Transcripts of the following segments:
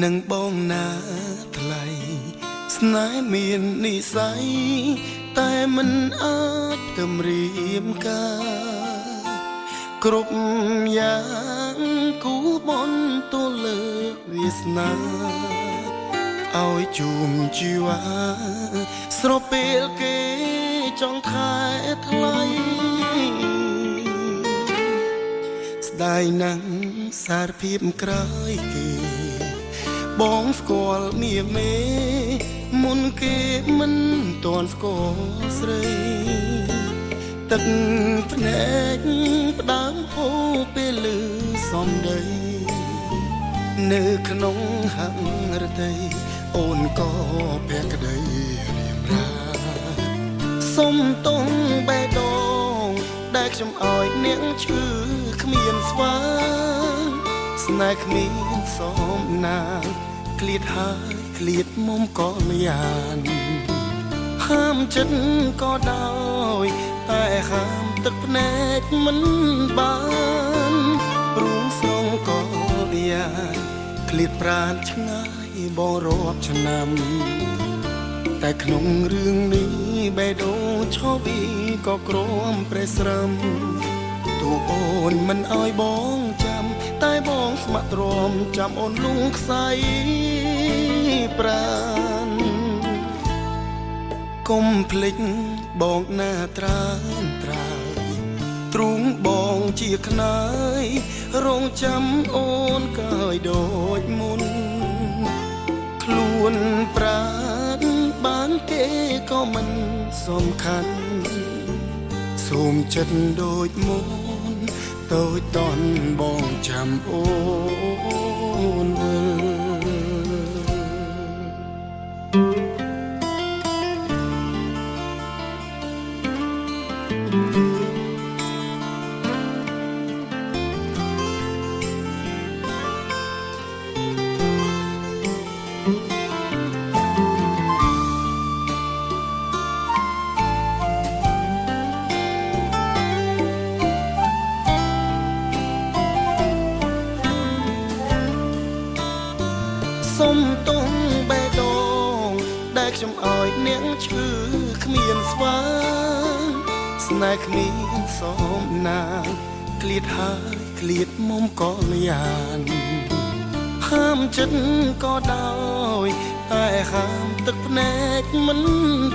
នឹងបងណាថ្លៃស្នេហ៍មាននិស័យតែមិនអាចតម្រៀមការគ្រប់យ៉ាងគូបនទលើវាសនាឲ្យជុំជីវ៉ាស្របពេលគេចង់ថែថ្លៃស្ដាយណាស់សារភាពក្រោយគេបងស្គាល់មៀមេមុនគេមិនទាន់ស្គាល់ស្រីទឹកភ្នែកផ្ដើមហូរពេលលឺសំដីនៅក្នុងហង្រតីអូនក៏ភក្តីរៀមរាសុំទងបេះដូងដែលខ្ញុំឲ្យនាងឈឺគ្មានស្វាស្នេហ៍គ្មានសំណាងឃ្លាតហើយឃ្លាតមុំក៏លយានហាមចិត្តក៏ដោយតែហាមទឹកភ្នែកមិនបានរួងស្រងក៏លយានឃ្លាតប្រានឆ្ងាយបងរាប់ឆ្នាំតែក្នុងរឿងនេះបេះដូងឆវីក៏ក្រំប្រេស្រឹមទូអូនមិនអោយបងចាំតែបងស្ម័គ្រទ្រាំចាំអូនលងខ្សែប្រានកុំភ្លេចបងណាត្រានត្រើយទ្រូងបងជាខ្នើយរងចាំអូនកាយដូចមុនខ្លួនប្រានបានគេក៏មិនសំខាន់សូមចិត្តដូចមុនតូចតន់បងចាំអូនវិលសុំទងបេះដូងដែលខ្ញុំឲ្យនាងឈឺគ្មានស្វាស្នេហ៍គ្មានសំណាងឃ្លាតហើយឃ្លាតមុំក៏លយានហាមចិត្តក៏ដោយតែហាមទឹកភ្នែកមិន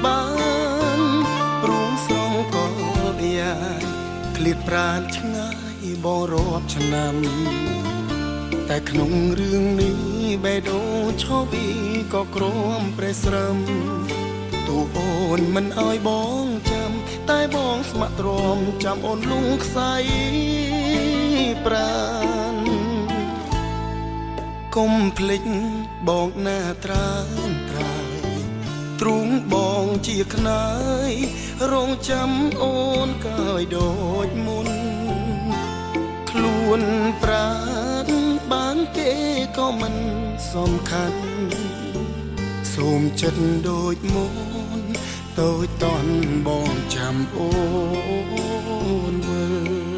បានរួងស្រងក៏លយានឃ្លាតប្រានឆ្ងាយបងរាប់ឆ្នាំតែក្នុងរឿងនេះបេះដូងឆវីក៏ក្រំប្រេស្រឹមទូអូនមិនអោយបងចាំតែបងស្ម័គ្រទ្រាំចាំអូនលងខ្សែប្រានកុំភ្លេចបងណាត្រានត្រើយទ្រូងបងជាខ្នើយរងចាំអូនកាយដូចមុនខ្លួនប្រានបានគេក៏មិនសំខាន់សូមចិត្តដូចមុនតូចតន់បងចាំអូនវិល